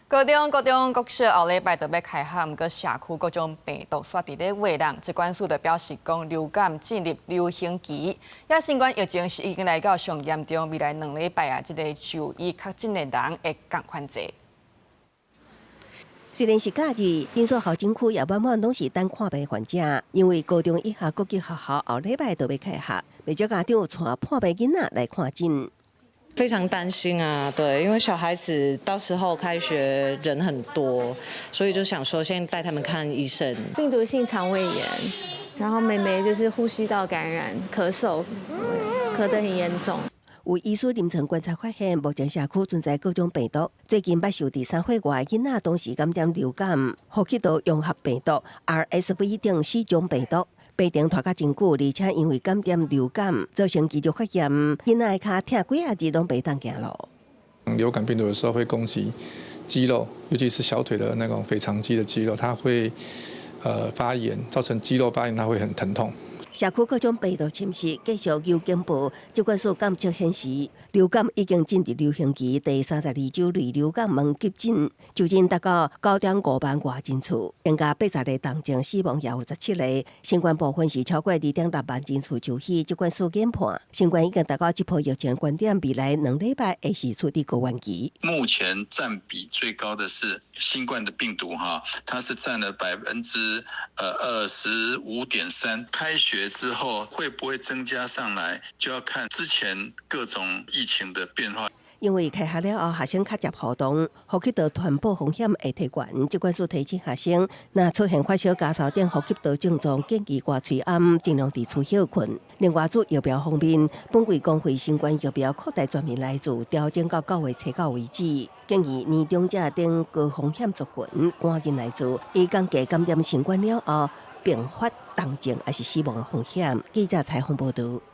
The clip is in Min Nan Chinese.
高中、國中、國小後禮拜就欲開學，毋過社區各種病毒煞佇咧餵人。疾管署就表示講，流感進入流行期，也新冠疫情是已經來到上嚴重，未來2禮拜啊，這个就醫確診的人會仝款濟。雖然是假日，診所候診區也滿滿攏是等看病患者，因為高中以下各級學校後禮拜就欲開學，袂少家長帶破病囡仔來看診。非常擔心啊，對，因為小孩子到時候開學人很多，所以就想說先帶他們看醫生。病毒性腸胃炎，然後妹妹就是呼吸道感染，咳嗽，咳得很嚴重。有醫師臨床觀察發現，目前社區存在各種病毒。最近捌受佇3歲外囡仔同時感染流感、呼吸道融合病毒、RSV 等四種病毒。病程拖較真久，而且因為感染流感造成肌肉發炎，囡仔的跤疼幾仔日攏袂當行路。流感病毒有時候會攻擊肌肉，尤其是小腿的那種腓腸肌的肌肉，它會發炎，造成肌肉發炎，它會很疼痛。社區各種病毒侵襲，繼續有警報。疾管署監測顯示，流感已經進入流行期，第32週類流感門急診就診達到9.5萬外人次，增加80個重症，死亡也有17個。新冠部分是超過2.6萬人次就醫，疾管署研判，新冠已經達到這波疫情高點，未來2禮拜會是處佇高原期。目前佔比最高的是新冠的病毒，哈，它是佔了25.3%。開學之後會不會增加上來，就要看之前各種疫情的變化。因為開學了後，學生較捷活動，呼吸道傳播風險會提懸。疾管署提醒學生，若出現發燒、咳嗽等呼吸道症狀，建議掛喙罨，盡量佇厝歇睏。另外，做疫苗方面，本季公費新冠疫苗擴大全面來做，調整到9月初9為止。建議年長者等高風險族群趕緊來做，以降低感染新冠了後，併發重症抑是死亡的風險。記者採訪報導。